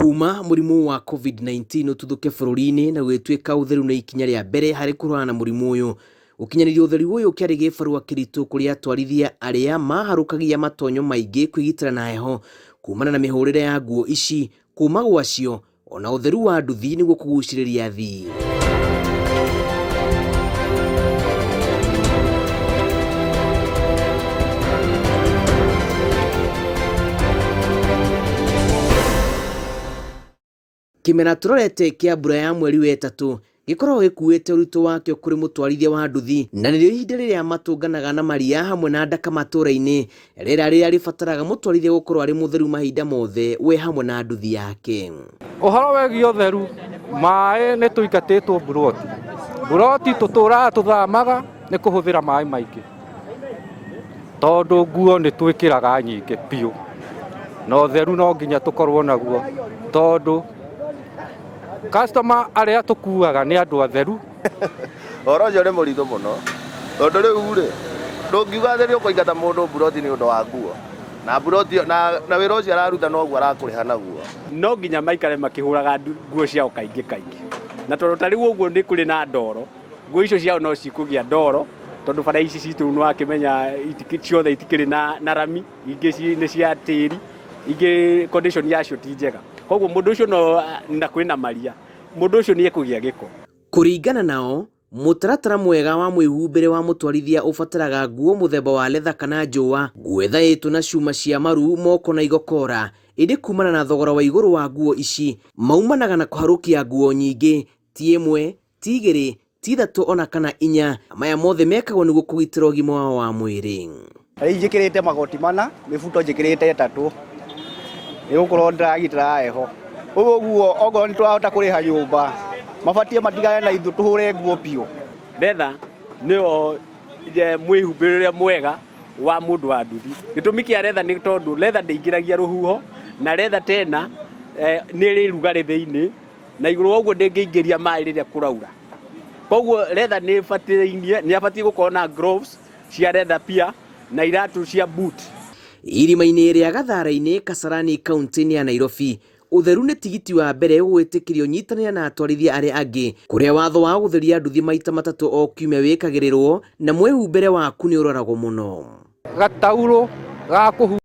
Kuma mũrimũ wa COVID-19 ũtuthũke bũrũri-inĩ na gũgĩtuĩka ũtheru nĩ ikinya rĩa mbere harĩ kũrũana na mũrimũ ũyũ. Gũkinyanĩria ũtheru ũyũ kĩarĩ gĩbarũa kĩritũ kũrĩ atwarithia arĩa maharũkagia matonyo maingĩ kwĩgitĩra na heho kumana na mĩhũrĩre ya nguo ici, kũma gwacio ona ũtheru wa nduthi nĩguo kũgucĩrĩria athii. Kĩmera tũrorete kĩa mbura ya mweri wa ĩtatũ gĩkoragwo gĩkuĩte ũritũ wakĩo kũrĩ mũtwarithia wa nduthi, na nĩrĩo ihinda rĩrĩa matũnganaga na maria hamwe na ndaka matũra-inĩ, rĩera rĩrĩa rĩbataraga mũtwarithia gũkorwo arĩ mũtheru mahinda mothe we hamwe na nduthi yake. Ũhoro wĩgiĩ ũtheru, maĩ nĩ tũingatĩtwo mburoti. Mburoti tũtũraga tũthamaga nĩ kũhũthĩra maĩ maingĩ, tondũ nguo nĩ twĩkĩraga nyingĩ biũ, na ũtheru no nginya tũkorwo naguo, tondũ customer arĩa tũkuaga nĩ andũ atheru. Ũhoro ũcio nĩ mũritũ mũno, tondũ rĩu rĩ, ndũngiuga atĩ nĩ ũkũingata mũndũ mburoti nĩ ũndũ wa nguo, na mburoti na wĩra ũcio araruta noguo arakũrĩha naguo. No nginya maikare makĩhũraga nguo ciao kaingĩ kaingĩ, na tondũ ta rĩu ũguo nĩ kũrĩ na ndoro, nguo icio ciao no cikũgĩa ndoro, tondũ bara ici citũ nĩ wakĩmenya ciothe itikĩrĩ na rami, ingĩ nĩ cia tĩri, ingĩ condition yacio ti njega, koguo mũndũ ũcio no, na kwĩna maria, mũndũ ũcio nĩ ekũgĩa gĩko. Kũringana nao, mũtaratara mwega wa mwĩhumbĩre wa mũtwarithia ũbataraga nguo mũthemba wa letha kana njũa, nguo ĩthaĩtwo na cuma cia maru, moko na igokora, ĩndĩ kumana na thogora wa igũrũ wa nguo ici, maumanaga na kũharũkia nguo nyingĩ, ti ĩmwe, ti igĩrĩ, ti ithatũ ona kana inya. Maya mothe mekagwo nĩguo kũgitĩra ũgima wao wa mwĩrĩ. Rĩu njĩkĩrĩte magoti mana, mĩbuto njĩkĩrĩte ĩtatũ, nĩ gũkorwo ndĩragitĩra heho. Ũguo ũguo okorwo nĩ twahota kũrĩha nyũmba, mabatiĩ matigane na ithuĩ tũhũre nguo biũ. Betha nĩyo mwĩhumbĩre ũrĩa mwega wa mũndũ wa nduthi. Gĩtũmi kĩa retha nĩ tondũ retha ndĩingĩragia rũhuho, na retha tena nĩ ĩrĩ rugarĩ thĩinĩ, na igũrũ wa ũguo ndĩngĩingĩria maĩ rĩrĩa kũraura. Koguo retha nĩ ĩbataire, nĩ abatiĩ gũkorwo na gloves cia retha pia na iratũ cia boot. Irima-inĩ rĩa Gathara-inĩ, Kasarani, kaunti-inĩ ya Nairobi, ũtheru nĩ tigiti wa mbere gwĩtĩkĩrio nyitanĩra na atwarithia arĩa angĩ, kũrĩa watho wa gũtheria nduthi maita matatũ o kiumia wĩkagĩrĩrwo na mwĩhumbĩre waku nĩ ũroragwo mũno. Gataurũ ga kũhu